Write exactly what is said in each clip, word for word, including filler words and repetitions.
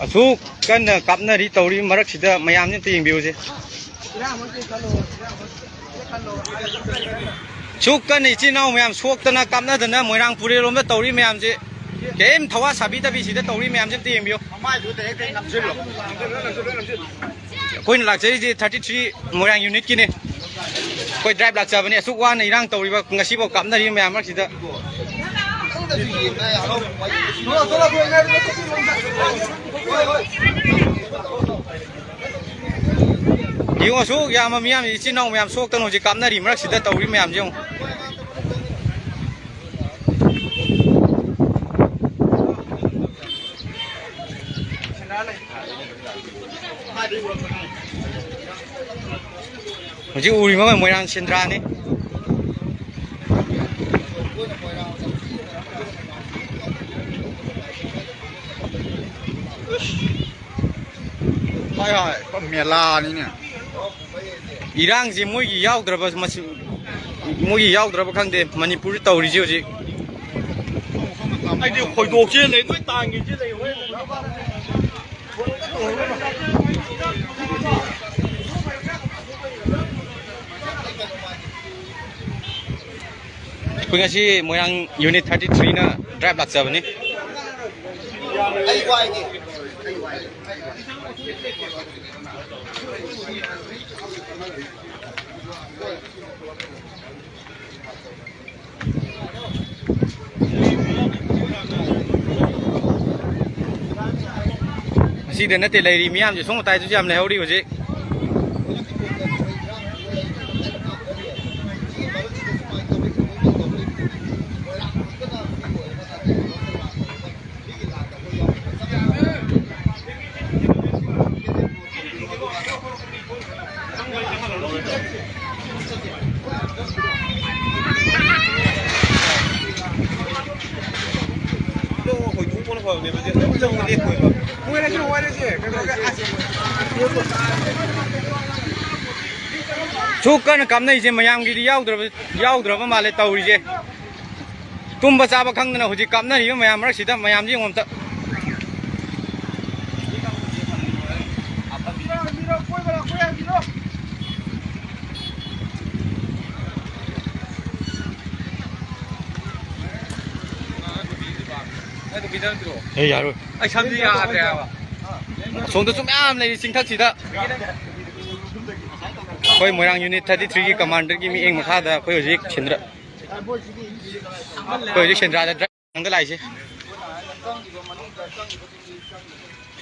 ꯑꯁꯨꯛ ꯀꯟꯅ ꯀꯥꯞꯅꯔꯤ ꯇꯧꯔꯤ ꯃꯔꯛꯁꯤꯗ ꯃꯌꯥꯝꯁꯤ ꯑꯝꯇ ꯌꯦꯡꯕꯤꯌꯨꯁꯦ꯫ ꯁꯨꯛ ꯀꯟꯅ ꯏꯆꯤꯟ ꯏꯅꯥꯎ ꯃꯌꯥꯝ ꯁꯣꯛꯇꯅ ꯀꯥꯞꯅꯗꯅ ꯃꯣꯏꯔꯥꯡ ꯄꯨꯔꯦꯜꯂꯣꯝꯗ ꯇꯧꯔꯤ ꯃꯌꯥꯝꯁꯦ, ꯀꯔꯤꯝ ꯊꯋꯥ ꯁꯥꯕꯤꯗꯕꯤ ꯁꯤꯗ ꯇꯧꯔꯤ ꯃꯌꯥꯝꯁꯦ ꯑꯝꯇ ꯌꯦꯡꯕꯤꯌꯨ꯫ ꯑꯩꯈꯣꯏꯅ ꯂꯥꯛꯆꯔꯤꯁꯦ thirty three ꯃꯣꯏꯔꯥꯡ unitꯀꯤꯅꯤ꯫ ꯑꯩꯈꯣꯏ drive ꯂꯥꯛꯆꯕꯅꯤ꯫ ꯑꯁꯨꯛ ꯋꯥꯅ ꯏꯔꯥꯡ ꯇꯧꯔꯤꯕ, ꯉꯁꯤꯐꯥꯎ ꯀꯥꯞꯅꯔꯤꯕ ꯃꯌꯥꯝ ꯃꯔꯛꯁꯤꯗ꯫ ꯌꯦꯡꯉꯣ, ꯑꯁꯨꯛ ꯌꯥꯝꯕ ꯃꯤꯌꯥꯝ, ꯏꯆꯤꯟ ꯏꯅꯥꯎ ꯃꯌꯥꯝ ꯁꯣꯛꯇꯅ ꯍꯧꯖꯤꯛ ꯀꯥꯞꯅꯔꯤ ꯃꯔꯛꯁꯤꯗ ꯇꯧꯔꯤ ꯃꯌꯥꯝꯁꯦ ꯌꯦꯡꯉꯣ꯫ ꯍꯧꯖꯤꯛ ꯎꯔꯤꯕ ꯃꯣꯏꯔꯥꯡ ꯁꯦꯟꯗ꯭ꯔꯥꯅꯤ꯫ ꯍꯣꯏ, ꯍꯣꯏ, ꯄꯨꯔꯥ ꯃꯦꯂꯥꯅꯤꯅꯦ꯫ ꯏꯔꯥꯡꯁꯦ ꯃꯣꯏꯒꯤ ꯌꯥꯎꯗ꯭ꯔꯕ, ꯃꯁꯤ, ꯃꯣꯏꯒꯤ ꯌꯥꯎꯗ꯭ꯔꯕ ꯈꯪꯗꯦ ꯃꯅꯤꯄꯨꯔꯗ ꯇꯧꯔꯤꯁꯦ ꯍꯧꯖꯤꯛ꯫ ꯑꯩꯗꯤ ꯈꯣꯏꯗꯣꯛꯁꯦ ꯂꯩ, ꯅꯣꯏ ꯇꯥꯡꯒꯤꯁꯦ ꯂꯩ, ꯍꯣꯏ꯫ ꯑꯩꯈꯣꯏ ꯉꯁꯤ ꯃꯣꯏꯔꯥꯡ unit thirty threeꯅ drive ꯂꯥꯛꯆꯕꯅꯤ꯫ ꯑꯁꯤꯗ ꯅꯠꯇꯦ ꯂꯩꯔꯤ ꯃꯤꯌꯥꯝꯁꯦ, ꯁꯣꯝ ꯃꯇꯥꯏꯗꯁꯨ ꯌꯥꯝ ꯂꯩꯍꯧꯔꯤ ꯍꯧꯖꯤꯛ꯫ ꯁꯨꯛ ꯀꯟꯅ ꯀꯥꯞꯅꯩꯁꯦ ꯃꯌꯥꯝꯒꯤꯗꯤ ꯌꯥꯎꯗ꯭ꯔꯕ, ꯌꯥꯎꯗ꯭ꯔꯕ ꯃꯥꯜꯂꯦ ꯇꯧꯔꯤꯁꯦ꯫ ꯇꯨꯝꯕ ꯆꯥꯕ ꯈꯪꯗꯅ ꯍꯧꯖꯤꯛ ꯀꯥꯞꯅꯔꯤꯕ ꯃꯌꯥꯝ ꯃꯔꯛꯁꯤꯗ ꯃꯌꯥꯝꯁꯦ ꯌꯦꯡꯉꯣ ꯑꯝꯇ꯫ ꯑꯦ, ꯌꯥꯔꯣꯏ꯫ ꯑꯩ ꯁꯝꯁꯤ ꯌꯥꯗ꯭ꯔꯦ ꯍꯥꯏꯕ꯫ ꯑꯁꯣꯝꯗꯁꯨ ꯃꯌꯥꯝ ꯂꯩꯔꯤ ꯆꯤꯡꯊꯛꯁꯤꯗ꯫ ꯑꯩꯈꯣꯏ ꯃꯣꯏꯔꯥꯡ unit thirty three ꯒꯤ commander ꯒꯤ ꯃꯤꯠꯌꯦꯡ ꯃꯈꯥꯗ ꯑꯩꯈꯣꯏ ꯍꯧꯖꯤꯛ ꯁꯦꯟꯗ꯭ꯔꯥ, ꯑꯩꯈꯣꯏ ꯍꯧꯖꯤꯛ ꯁꯦꯟꯗ꯭ꯔꯥꯗ ꯗ꯭ꯔꯪꯗ ꯂꯥꯛꯏꯁꯦ꯫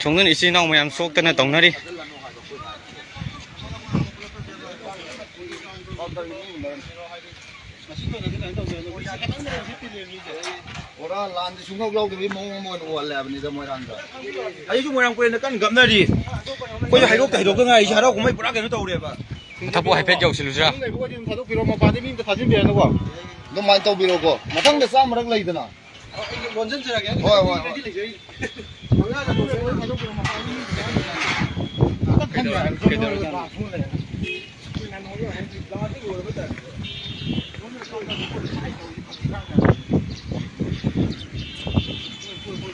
ꯁꯣꯝꯗꯅ ꯏꯆꯤꯜ ꯏꯅꯥꯎ ꯃꯌꯥꯝ ꯁꯣꯛꯇꯅ ꯇꯧꯅꯔꯤ꯫ ꯄꯨꯔꯥ ꯂꯥꯟꯗꯤ ꯁꯨꯡꯌꯥꯎ ꯌꯥꯎꯗꯕꯒꯤ ꯃꯑꯣꯡ ꯑꯃ ꯑꯣꯏꯅ ꯎꯍꯜꯂꯦ ꯍꯥꯏꯕꯅꯤꯗ ꯃꯣꯏꯔꯥꯡꯗ꯫ ꯑꯩꯁꯨ ꯃꯣꯏꯔꯥꯡ ꯄꯔꯦꯡꯗ ꯀꯟꯅ ꯀꯞꯅꯔꯤ꯫ ꯑꯩꯈꯣꯏꯁꯨ ꯍꯩꯔꯣꯛꯇ ꯍꯩꯗꯣꯛꯇ ꯉꯥꯏꯔꯤ꯫ ꯍꯔꯥꯎ ꯀꯨꯝꯍꯩ ꯄꯨꯔꯥ ꯀꯩꯅꯣ ꯇꯧꯔꯦꯕ꯫ ꯃꯊꯛꯄꯨ ꯍꯥꯏꯐꯦꯠ ꯌꯧꯁꯤꯜꯂꯨꯁꯤꯔꯥ? ꯂꯩꯕ ꯑꯣꯏꯗꯤ ꯑꯗꯨꯝ ꯊꯥꯗꯣꯛꯄꯤꯔꯣ, ꯃꯄꯥꯗꯤ ꯃꯤ ꯑꯝꯇ ꯊꯥꯖꯤꯟꯕꯤꯔꯅꯨꯀꯣ꯫ ꯑꯗꯨꯃꯥꯏꯅ ꯇꯧꯕꯤꯔꯣꯀꯣ꯫ ꯃꯊꯪꯗ ꯆꯥꯝꯃꯔꯛ ꯂꯩꯗꯅ꯫ ꯑꯩ ꯂꯣꯟꯁꯤꯟꯖꯔꯒꯦ꯫ ꯍꯣꯏ, ꯍꯣꯏ, ꯍꯣꯏ꯫ ꯂꯩꯖꯩ꯫ ꯃꯉꯥꯗ ꯂꯣꯟꯁꯤꯜꯂꯒ ꯊꯥꯗꯣꯛꯄꯤꯔꯣ, ꯃꯄꯥꯗꯤ ꯃꯤ ꯑꯝꯇ ꯊꯥꯖꯤꯟꯕꯤꯔꯅꯨ꯫ ꯀꯩꯗꯧꯔꯒꯦ?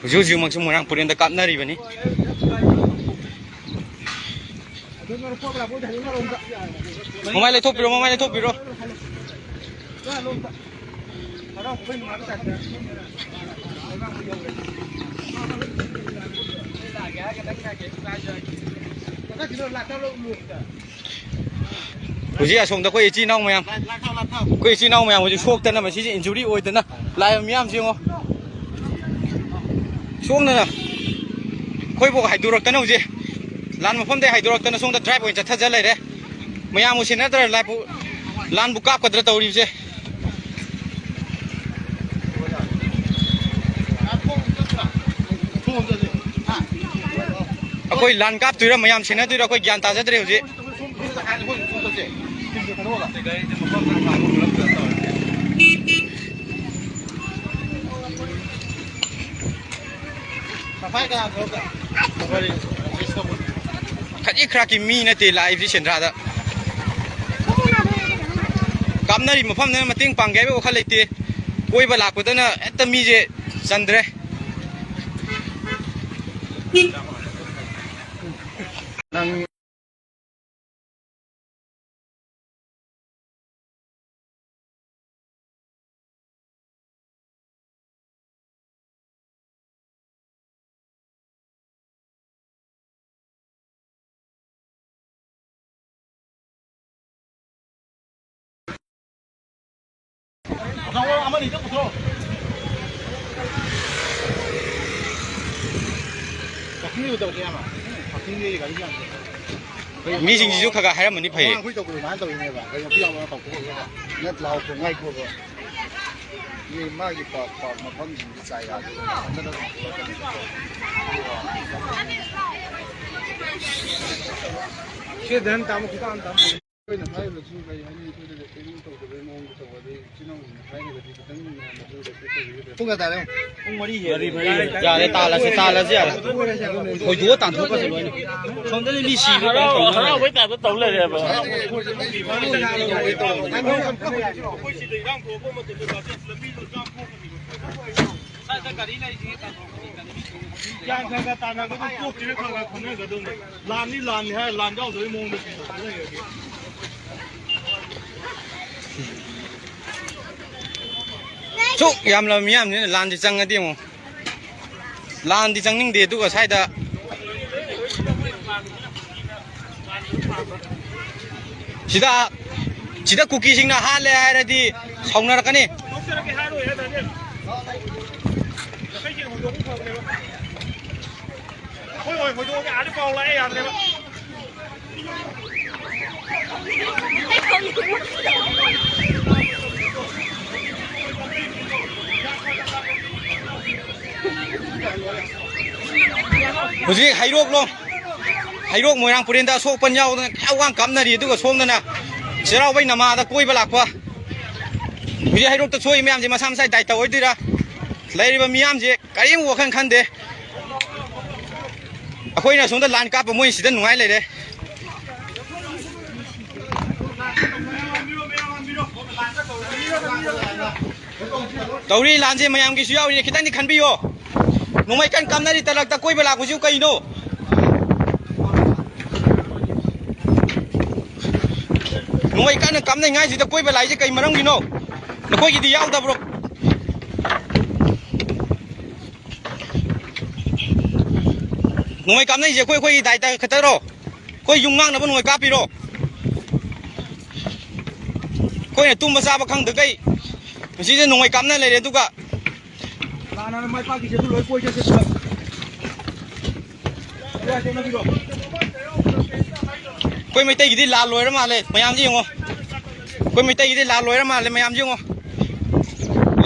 ꯍꯧꯖꯤꯛ ꯍꯧꯖꯤꯛꯃꯛꯁꯨ ꯃꯣꯏꯔꯥꯡ ꯄꯨꯔꯦꯟꯗ ꯀꯥꯞꯅꯔꯤꯕꯅꯤ꯫ ꯃꯃꯥꯏ ꯂꯩꯊꯣꯛꯄꯤꯔꯣ, ꯃꯃꯥꯏ ꯂꯩꯊꯣꯛꯄꯤꯔꯣ꯫ ꯍꯧꯖꯤꯛ ꯑꯁꯣꯝꯗ ꯑꯩꯈꯣꯏ ꯏꯆꯤꯜ ꯏꯅꯥꯎ ꯃꯌꯥꯝ, ꯑꯩꯈꯣꯏ ꯏꯆꯤꯜ ꯏꯅꯥꯎ ꯃꯌꯥꯝ ꯍꯧꯖꯤꯛ ꯁꯣꯛꯇꯅ, ꯃꯁꯤꯁꯦ injury ꯑꯣꯏꯗꯅ ꯂꯥꯛꯏꯕ ꯃꯤꯌꯥꯝꯁꯦ ꯌꯦꯡꯉꯣ꯫ ꯁꯣꯝꯗꯅ ꯑꯩꯈꯣꯏꯕꯨ ꯍꯥꯏꯗꯣꯔꯛꯇꯅ ꯍꯧꯖꯤꯛ ꯂꯥꯟ ꯃꯐꯝꯗꯒꯤ ꯍꯥꯏꯗꯣꯔꯛꯇꯅ ꯁꯣꯝꯗ drive ꯑꯣꯏꯅ ꯆꯠꯊꯖ ꯂꯩꯔꯦ꯫ ꯃꯌꯥꯝꯕꯨ ꯁꯦꯟꯅꯗ꯭ꯔꯥ, ꯂꯥꯏꯕꯨ, ꯂꯥꯟꯕꯨ ꯀꯥꯞꯀꯗ꯭ꯔꯥ ꯇꯧꯔꯤꯕꯁꯦ? ꯑꯩꯈꯣꯏ ꯂꯥꯟ ꯀꯥꯞꯇꯣꯏꯔꯥ, ꯃꯌꯥꯝ ꯁꯦꯟꯅꯗꯣꯏꯔꯥ, ꯑꯩꯈꯣꯏ ꯒ꯭ꯌꯥꯟ ꯇꯥꯖꯗ꯭ꯔꯦ ꯍꯧꯖꯤꯛ꯫ ꯈꯖꯤꯛ ꯈꯔꯥꯛꯀꯤ ꯃꯤ ꯅꯠꯇꯦ ꯂꯥꯛꯏꯕꯁꯤ ꯁꯦꯟꯗ꯭ꯔꯥꯗ꯫ ꯀꯥꯞꯅꯔꯤ ꯃꯐꯝꯗꯅ ꯃꯇꯦꯡ ꯄꯥꯡꯒꯦ ꯍꯥꯏꯕꯒꯤ ꯋꯥꯈꯜ ꯂꯩꯇꯦ꯫ ꯀꯣꯏꯕ ꯂꯥꯛꯄꯗꯅ ꯍꯦꯛꯇ ꯃꯤꯁꯦ ꯆꯟꯗ꯭ꯔꯦ꯫ ꯑꯃꯅꯤꯗ ꯄꯨꯊꯣꯔꯛꯑꯣ꯫ ꯀꯛꯆꯤꯡꯗ ꯇꯧꯁꯦ ꯍꯥꯏꯕ꯫ ꯀꯛꯆꯤꯡꯗꯤ ꯒꯥꯔꯤ ꯌꯥꯝꯗꯦ꯫ ꯃꯤꯁꯤꯡꯁꯤꯁꯨ ꯈꯔ ꯈꯔ ꯍꯥꯏꯔꯝꯃꯅꯤ ꯐꯩꯌꯦ꯫ ꯑꯉꯥꯡ ꯑꯩꯈꯣꯏ ꯇꯧꯕꯗꯣ ꯑꯗꯨꯃꯥꯏꯅ ꯇꯧꯔꯤꯅꯦꯕ꯫ ꯒꯥꯔꯤ ꯃꯄꯤ ꯌꯥꯎꯕ ꯀꯧꯊꯣꯛꯑꯒ ꯅꯠ ꯂꯥꯎ ꯈꯣꯡ ꯉꯥꯏ ꯈꯣꯠꯄ꯫ ꯃꯤ ꯃꯥꯒꯤ ꯄꯥꯛ ꯄꯥꯛ ꯃꯐꯝꯁꯤꯡꯁꯦ ꯆꯥꯏ ꯌꯥꯗꯦ꯫ ꯍꯟꯗꯛ ꯑꯗꯨꯝ ꯊꯣꯛꯂꯛꯀꯅꯤ꯫ ꯑꯗꯨꯒ ꯁꯤ ꯙꯟ ꯇꯥꯃꯣ ꯈꯤꯇꯪ ꯇꯥꯃꯣ꯫ ꯑꯩꯈꯣꯏꯅ ꯍꯥꯏꯔꯤꯕꯁꯨ ꯀꯔꯤ ꯍꯥꯏꯅꯤ? ꯑꯩꯈꯣꯏꯗ ꯔꯦꯀꯣꯔꯗꯤꯡ ꯇꯧꯗꯕꯩ ꯃꯑꯣꯡꯗ ꯇꯧꯕ, ꯑꯗꯩ ꯏꯆꯤꯟ ꯏꯅꯥꯎꯁꯤꯡꯅ ꯍꯥꯏꯔꯒꯗꯤ ꯈꯤꯇꯪ ꯃꯌꯥꯝꯅꯁꯨ ꯔꯦꯀꯣꯔꯗ ꯇꯧꯕꯤꯒꯗ꯭ꯔꯥ? ꯄꯨꯡ ꯀꯌꯥ ꯇꯥꯔꯦ? ꯄꯨꯡ ꯃꯔꯤ ꯍꯦꯜꯂꯦ꯫ ꯌꯥꯔꯦ, ꯇꯥꯜꯂꯁꯦ, ꯇꯥꯜꯂꯁꯦ, ꯌꯥꯔꯦ꯫ ꯍꯣꯏꯗꯣꯛꯑ ꯇꯥꯟꯊꯣꯛꯈ꯭ꯔꯁꯦ ꯂꯣꯏꯅ꯫ ꯁꯣꯝꯗꯗꯤ ꯃꯤ ꯁꯤꯕ ꯍꯔꯥꯎ-, ꯀꯩꯅꯣ ꯇꯧꯅꯔꯦ꯫ ꯍꯔꯥꯎꯕꯩ ꯇꯥꯏꯞꯇ ꯇꯧ ꯂꯩꯔꯦꯕ꯫ ꯉꯁꯥꯏꯗꯒꯤ ꯑꯩꯈꯣꯏꯁꯦ ꯂꯣꯏ ꯇꯧꯔꯝꯕꯅꯦ꯫ ꯑꯩꯈꯣꯏ ꯁꯤꯗ ꯏꯔꯥꯡ ꯊꯣꯛꯂꯛꯄ ꯃꯇꯝꯗ ꯂꯝꯕꯤꯗꯣ ꯏꯔꯥꯡ ꯊꯣꯛꯄꯅꯦꯕ꯫ ꯁ꯭ꯋꯥꯏꯗ ꯒꯥꯔꯤ ꯂꯩꯔꯤꯁꯤꯒꯤ ꯇꯥꯟꯊꯣꯛꯄꯅꯤ꯫ ꯒ꯭ꯌꯥꯟ ꯈꯔ ꯈꯔ ꯇꯥꯅꯒꯗꯧ, ꯀꯣꯛꯁꯤꯅ ꯈꯔ ꯈꯔ ꯈꯟꯅꯒꯗꯧꯅꯤ꯫ ꯂꯥꯟꯅꯤ ꯂꯥꯟꯅꯤ ꯍꯥꯏꯔ ꯂꯥꯟ ꯌꯥꯎꯗꯕꯩ ꯃꯑꯣꯡꯗ ꯁꯨꯝ ꯈꯟꯅꯔꯗꯤ꯫ ꯁꯨꯛ ꯌꯥꯝꯂꯕ ꯃꯤꯌꯥꯝꯁꯤꯅ ꯂꯥꯟꯗꯤ ꯆꯪꯉꯗꯤ ꯑꯃꯨꯛ꯫ ꯂꯥꯟꯗꯤ ꯆꯪꯅꯤꯡꯗꯦ, ꯑꯗꯨꯒ ꯁ꯭ꯋꯥꯏꯗ ꯁꯤꯗ, ꯁꯤꯗ ꯀꯨꯀꯤꯁꯤꯡꯅ ꯍꯥꯠꯂꯦ ꯍꯥꯏꯔꯗꯤ ꯁꯥꯎꯅꯔꯛꯀꯅꯤ꯫ ꯑꯩꯈꯣꯏ ꯑꯣꯏ ꯍꯣꯏꯗꯣꯛꯑꯒꯦ, ꯑꯥꯗ ꯄꯥꯎ ꯂꯥꯛꯑꯦ, ꯌꯥꯗ꯭ꯔꯦꯕ꯫ ꯍꯧꯖꯤꯛ ꯍꯩꯔꯣꯛꯂꯣ, ꯍꯩꯔꯣꯛ ꯃꯣꯏꯔꯥꯡ ꯄꯨꯔꯦꯟꯗ ꯑꯁꯣꯛ ꯑꯄꯟ ꯌꯥꯎꯗꯅ ꯀꯌꯥ ꯋꯥꯡ ꯀꯥꯞꯅꯔꯤ, ꯑꯗꯨꯒ ꯁꯣꯝꯗꯅ ꯆꯩꯔꯥꯎꯕꯩ ꯅꯃꯥꯗ ꯀꯣꯏꯕ ꯂꯥꯛꯄ꯫ ꯍꯧꯖꯤꯛ ꯍꯩꯔꯣꯛꯇ ꯁꯣꯛꯏ ꯃꯌꯥꯝꯁꯦ ꯃꯁꯥ ꯃꯁꯥꯒꯤ ꯗꯥꯏꯇ ꯑꯣꯏꯗꯣꯏꯔꯥ? ꯂꯩꯔꯤꯕ ꯃꯤꯌꯥꯝꯁꯦ ꯀꯔꯤꯝ ꯋꯥꯈꯜ ꯈꯟꯗꯦ꯫ ꯑꯩꯈꯣꯏꯅ ꯁꯣꯝꯗ ꯂꯥꯟ ꯀꯥꯞꯄ, ꯃꯣꯏ ꯁꯤꯗ ꯅꯨꯡꯉꯥꯏ ꯂꯩꯔꯦ꯫ ꯇꯧꯔꯤ ꯂꯥꯟꯁꯦ ꯃꯌꯥꯝꯒꯤꯁꯨ ꯌꯥꯎꯔꯤꯅꯦ, ꯈꯤꯇꯪꯗꯤ ꯈꯟꯕꯤꯌꯣ꯫ ꯅꯣꯡꯃꯩ ꯀꯟ ꯀꯥꯞꯅꯔꯤ ꯇꯂꯛꯇ ꯀꯣꯏꯕ ꯂꯥꯛꯄꯁꯤꯕꯨ ꯀꯩꯅꯣ? ꯅꯣꯡꯃꯩ ꯀꯟꯅ ꯀꯥꯞꯅꯉꯥꯏꯁꯤꯗ ꯀꯣꯏꯕ ꯂꯥꯛꯏꯁꯦ ꯀꯩ ꯃꯔꯝꯒꯤꯅꯣ? ꯅꯈꯣꯏꯒꯤꯗꯤ ꯌꯥꯎꯗꯕ꯭ꯔꯣ? ꯅꯣꯡꯃꯩ ꯀꯥꯞꯅꯩꯁꯦ ꯑꯩꯈꯣꯏ, ꯑꯩꯈꯣꯏꯒꯤ ꯗꯥꯏꯇ ꯈꯛꯇꯔꯣ? ꯑꯩꯈꯣꯏ ꯌꯨꯝ ꯉꯥꯛꯅꯕ ꯅꯣꯡꯃꯩ ꯀꯥꯞꯄꯤꯔꯣ? ꯑꯩꯈꯣꯏꯅ ꯇꯨꯝꯕ ꯆꯥꯕ ꯈꯪꯗꯈꯩ ꯃꯁꯤꯁꯦ ꯅꯣꯡꯃꯩ ꯀꯥꯞꯅ ꯂꯩꯔꯦ꯫ ꯑꯗꯨꯒ ꯂꯥꯟꯅ ꯃꯥꯏ ꯄꯥꯛꯈꯤꯁꯦ꯫ ꯑꯗꯨ ꯂꯣꯏ ꯀꯣꯏ ꯆꯠꯁꯦ ꯄꯨꯂꯞ꯫ ꯑꯗꯨꯋꯥꯏ ꯆꯠꯅꯕꯤꯔꯣ꯫ ꯑꯩꯈꯣꯏ ꯃꯩꯇꯩꯒꯤꯗꯤ ꯂꯥꯟ ꯂꯣꯏꯔ ꯃꯥꯜꯂꯦ꯫ ꯃꯌꯥꯝꯁꯤ ꯌꯦꯡꯉꯣ꯫ ꯑꯩꯈꯣꯏ ꯃꯩꯇꯩꯒꯤꯗꯤ ꯂꯥꯟ ꯂꯣꯏꯔ ꯃꯥꯜꯂꯦ꯫ ꯃꯌꯥꯝꯁꯤ ꯌꯦꯡꯉꯣ꯫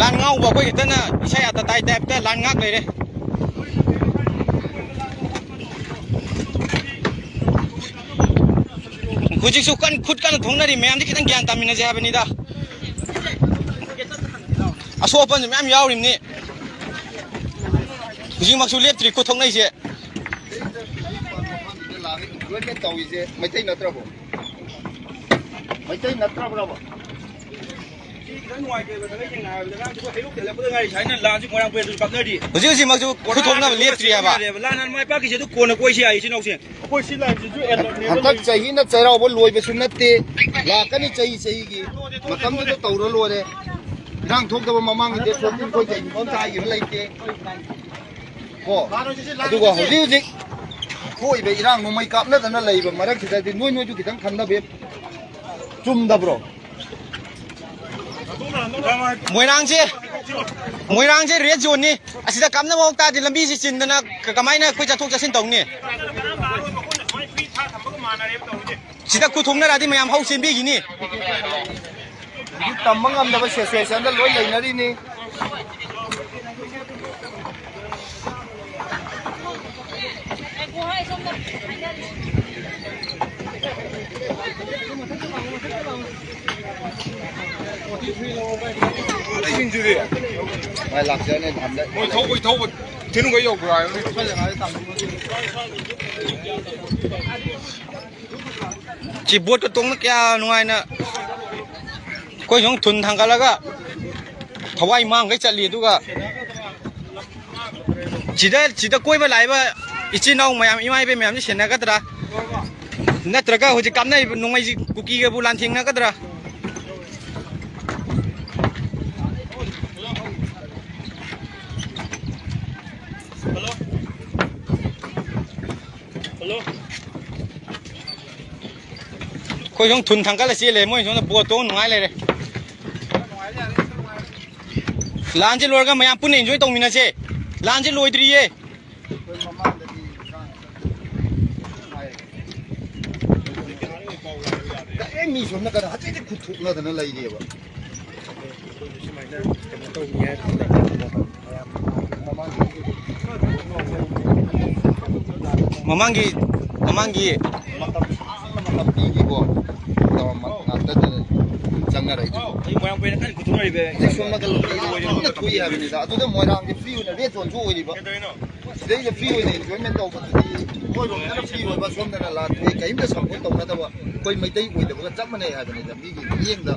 ꯂꯥꯟ ꯉꯥꯛꯎꯕ ꯑꯩꯈꯣꯏ ꯈꯛꯇꯅ ꯏꯁꯩ ꯑꯇ ꯇꯥꯏ ꯇꯥꯏꯞꯇ ꯂꯥꯟ ꯉꯥꯛ ꯂꯩꯔꯦ꯫ ꯍꯧꯖꯤꯛꯁꯨ ꯀꯟ ꯈꯨꯠ ꯀꯟꯅ ꯊꯣꯡꯅꯔꯤ꯫ ꯃꯌꯥꯝꯁꯤ ꯈꯤꯇꯪ ꯒ꯭ꯌꯥꯟ ꯇꯥꯃꯤꯟꯅꯁꯦ ꯍꯥꯏꯕꯅꯤꯗ꯫ ꯑꯁꯣꯛ ꯑꯄꯟꯁꯨ ꯃꯌꯥꯝ ꯌꯥꯎꯔꯤꯕꯅꯤ꯫ ꯍꯧꯖꯤꯛꯃꯛꯁꯨ ꯂꯦꯞꯇ꯭ꯔꯤ ꯈꯨꯠ ꯊꯣꯛꯅꯩꯁꯦ꯫ ꯂꯣꯏꯅ ꯇꯧꯔꯤꯁꯦ ꯃꯩꯇꯩ ꯅꯠꯇ꯭ꯔꯕꯣ? ꯃꯩꯇꯩ ꯅꯠꯇ꯭ꯔꯕ꯭ꯔꯕ? ꯁꯤ ꯈꯤꯇꯪ ꯅꯨꯡꯉꯥꯏꯇꯦꯕ, ꯊꯥꯡꯒꯩ ꯁꯦꯡꯅ ꯍꯥꯏꯔꯕꯗ꯫ ꯑꯉꯥꯡꯁꯤꯕꯨ ꯍꯩꯔꯣꯛꯇꯩ ꯍꯜꯂꯛꯄꯗ ꯉꯥꯏꯔꯤ, ꯁꯨꯃꯥꯏꯅ ꯂꯥꯟꯁꯤ ꯃꯣꯏꯔꯥꯡ ꯄꯨꯔꯦꯟꯗꯁꯨ ꯀꯥꯞꯅꯔꯤ꯫ ꯍꯧꯖꯤꯛ ꯍꯧꯖꯤꯛꯃꯛꯁꯨ ꯈꯨꯠ ꯊꯣꯛꯅꯕ ꯂꯦꯞꯇ꯭ꯔꯤ ꯍꯥꯏꯕ꯫ ꯂꯥꯟ ꯍꯥꯟꯅ ꯃꯥꯏ ꯄꯥꯛꯈꯤꯁꯦ, ꯑꯗꯨ ꯀꯣꯟꯅ ꯀꯣꯏꯁꯤ ꯍꯥꯏ ꯏꯆꯤꯟ ꯏꯅꯥꯎꯁꯤꯡ꯫ ꯑꯩꯈꯣꯏ ꯁꯤ ꯂꯥꯏꯟꯁꯤꯁꯨ ꯑꯦꯂꯔꯠꯅꯦꯕ꯫ ꯍꯟꯗꯛ ꯆꯍꯤꯅ ꯆꯩꯔꯥꯎꯕ ꯂꯣꯏꯕꯁꯨ ꯅꯠꯇꯦ, ꯂꯥꯛꯀꯅꯤ ꯆꯍꯤ ꯆꯍꯤꯒꯤ꯫ ꯃꯇꯝꯗꯨꯗ ꯇꯧꯔ ꯂꯣꯏꯔꯦ꯫ ꯏꯔꯥꯡ ꯊꯣꯛꯇꯕ ꯃꯃꯥꯡꯒꯤꯗꯤ ꯊꯣꯛꯇꯦ, ꯑꯩꯈꯣꯏ ꯀꯩꯒꯨꯝꯕ ꯑꯝꯇ ꯍꯥꯏꯈꯤꯕ ꯂꯩꯇꯦ꯫ ꯀꯣ? ꯑꯗꯨꯒ ꯍꯧꯖꯤꯛ ꯍꯧꯖꯤꯛ ꯊꯣꯛꯏꯕ ꯏꯔꯥꯡ ꯅꯣꯡꯃꯩ ꯀꯥꯞꯅꯗꯅ ꯂꯩꯕ ꯃꯔꯛꯁꯤꯗꯗꯤ ꯅꯣꯏ ꯅꯣꯏꯁꯨ ꯈꯤꯇꯪ ꯈꯟꯅꯕ ꯆꯨꯝꯗꯕ꯭ꯔꯣ? ꯃꯣꯏꯔꯥꯡꯁꯦ, ꯃꯣꯏꯔꯥꯡꯁꯦ ꯔꯦꯗ ꯖꯣꯟꯅꯤ꯫ ꯑꯁꯤꯗ ꯀꯥꯞꯅꯕ ꯍꯧ ꯇꯥꯔꯗꯤ ꯂꯝꯕꯤꯁꯤ ꯆꯤꯟꯗꯅ ꯀ-, ꯀꯃꯥꯏꯅ ꯑꯩꯈꯣꯏ ꯆꯠꯊꯣꯛ ꯆꯠꯁꯤꯟ ꯇꯧꯅꯤ? ꯁꯤꯗ ꯈꯨꯠ ꯊꯣꯛꯅꯔꯗꯤ ꯃꯌꯥꯝ ꯍꯧ ꯆꯦꯟꯕꯤꯈꯤꯅꯤ꯫ ꯍꯧꯖꯤꯛ ꯇꯝꯕ ꯉꯝꯗꯕ ꯁꯤꯆꯨꯋꯦꯁꯟꯗ ꯂꯣꯏ ꯂꯩꯅꯔꯤꯅꯤ꯫ ꯃꯥꯏ ꯂꯥꯛꯆꯔꯅꯤ ꯅꯍꯥꯟꯗ꯫ ꯃꯣꯏ ꯊꯧꯕꯩ ꯊꯧꯕ ꯊꯤꯅꯨꯡꯒꯩ ꯌꯧꯕ꯭ꯔꯥ ꯍꯥꯏꯕꯅꯤ꯫ ꯁꯤ ꯕꯣꯠꯀ ꯇꯣꯡꯕ ꯀꯌꯥ ꯅꯨꯡꯉꯥꯏꯅ꯫ ꯑꯩꯈꯣꯏ ꯁꯨꯝ ꯊꯨꯟ ꯊꯥꯡꯒꯠꯂꯒ ꯊꯋꯥꯏ ꯃꯥꯡꯈꯩ ꯆꯠꯂꯤ꯫ ꯑꯗꯨꯒ ꯁꯤꯗ, ꯁꯤꯗ ꯀꯣꯏꯕ ꯂꯥꯛꯏꯕ ꯏꯆꯤꯟ ꯏꯅꯥꯎ ꯃꯌꯥꯝ, ꯏꯃꯥ ꯏꯕꯦꯟ ꯃꯌꯥꯝꯁꯤ ꯁꯦꯟꯅꯒꯗ꯭ꯔꯥ? ꯅꯠꯇ꯭ꯔꯒ ꯍꯧꯖꯤꯛ ꯀꯥꯞꯅꯔꯤꯕ ꯅꯣꯡꯃꯩꯁꯤ ꯀꯨꯀꯤꯒꯕꯨ ꯂꯥꯟꯊꯦꯡꯅꯒꯗ꯭ꯔꯥ? ꯑꯩꯈꯣꯏ ꯁꯣꯝ ꯊꯨꯟ ꯊꯥꯡꯒꯠꯂ ꯆꯦꯜꯂꯦ, ꯃꯣꯏ ꯁꯣꯝꯗ ꯕꯣꯠ ꯇꯣꯡ ꯅꯨꯡꯉꯥꯏ ꯂꯩꯔꯦ꯫ ꯂꯥꯟꯁꯦ ꯂꯣꯏꯔꯒ ꯃꯌꯥꯝ ꯄꯨꯟꯅ enjoy ꯇꯧꯃꯤꯟꯅꯁꯦ꯫ ꯂꯥꯟꯁꯦ ꯂꯣꯏꯗ꯭ꯔꯤꯌꯦ꯫ ꯗꯥꯏꯔꯦꯛ ꯃꯤ ꯁꯣꯝꯅ ꯀꯩꯅꯣ ꯍꯧꯖꯤꯛꯇꯤ ꯈꯨꯠ ꯊꯣꯛꯅꯗꯅ ꯂꯩꯔꯦꯕ꯫ ꯃꯃꯥꯡꯒꯤ, ꯃꯃꯥꯡꯒꯤ ꯃꯇꯝ ꯁꯥꯡꯅ ꯃꯇꯝ ꯄꯤꯈꯤꯀꯣ꯫ ꯇꯧꯔꯝꯕ ꯉꯥꯛꯇꯗ ꯆꯪꯅꯔꯛꯏꯗꯨ꯫ ꯑꯩ ꯃꯣꯏꯔꯥꯡ ꯄꯨꯔꯦꯟꯗ ꯀꯟꯅ ꯈꯨꯠꯊꯣꯛꯅꯔꯤꯕ꯫ ꯍꯧꯖꯤꯛ ꯁꯣꯝ ꯅꯥꯀꯟ ꯂꯣꯝꯗ ꯀꯟꯅ ꯊꯣꯛꯏ ꯍꯥꯏꯕꯅꯤꯗ꯫ ꯑꯗꯨꯗ ꯃꯣꯏꯔꯥꯡꯁꯦ free ꯑꯣꯏꯅ red zoneꯁꯨ ꯑꯣꯏꯔꯤꯕ꯫ ꯁꯤꯗꯩꯗ free ꯑꯣꯏꯅ enjoyment ꯇꯧꯕꯗꯨꯗꯤ ꯃꯣꯏꯔꯣꯝꯗꯅ free ꯑꯣꯏꯕ, ꯁꯣꯝꯗꯅ ꯂꯥꯟ ꯊꯣꯛꯏ, ꯀꯔꯤꯝꯇ support ꯇꯧꯅꯗꯕ ꯑꯩꯈꯣꯏ ꯃꯩꯇꯩ ꯑꯣꯏꯗꯕꯒ ꯆꯞ ꯃꯥꯟꯅꯩ ꯍꯥꯏꯕꯅꯤꯗ ꯃꯤꯒꯤ ꯃꯤꯠꯌꯦꯡꯗ꯫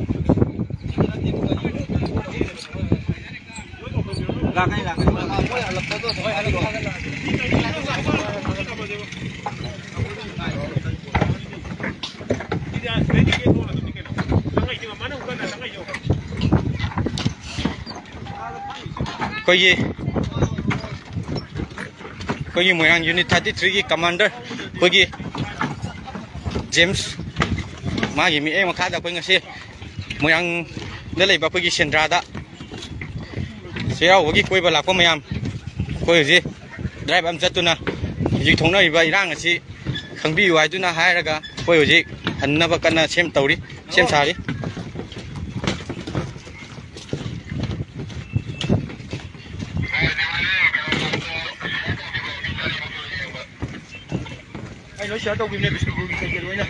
ꯑꯩꯈꯣꯏꯒꯤ, ꯑꯩꯈꯣꯏꯒꯤ ꯃꯣꯏꯔꯥꯡ unit thirty threeꯒꯤ commander ꯑꯩꯈꯣꯏꯒꯤ ꯖꯦꯝꯁ, ꯃꯥꯒꯤ ꯃꯤꯠꯌꯦꯡ ꯃꯈꯥꯗ ꯑꯩꯈꯣꯏ ꯉꯁꯤ ꯃꯣꯏꯔꯥꯡꯗ ꯂꯩꯕ ꯑꯩꯈꯣꯏꯒꯤ ꯁꯦꯟꯗ꯭ꯔꯥꯗ ꯆꯩꯔꯥꯎꯕꯒꯤ ꯀꯣꯏꯕ ꯂꯥꯛꯄ ꯃꯌꯥꯝ, ꯑꯩꯈꯣꯏ ꯍꯧꯖꯤꯛ drive ꯑꯃ ꯆꯠꯇꯨꯅ ꯍꯧꯖꯤꯛ ꯊꯣꯛꯅꯔꯤꯕ ꯏꯔꯥꯡ ꯑꯁꯤ ꯈꯪꯕꯤꯌꯨ ꯍꯥꯏꯗꯨꯅ ꯍꯥꯏꯔꯒ ꯑꯩꯈꯣꯏ ꯍꯧꯖꯤꯛ ꯍꯟꯅꯕ ꯀꯟꯅ ꯁꯦꯝ ꯇꯧꯔꯤ, ꯁꯦꯝ ꯁꯥꯔꯤ꯫ ꯑꯩ ꯂꯣꯏ share ꯇꯧꯈꯤꯕꯅꯦ ꯕꯤꯁꯅꯨꯄꯨꯔꯒꯤ ꯀꯩꯀꯩ ꯂꯣꯏꯅ꯫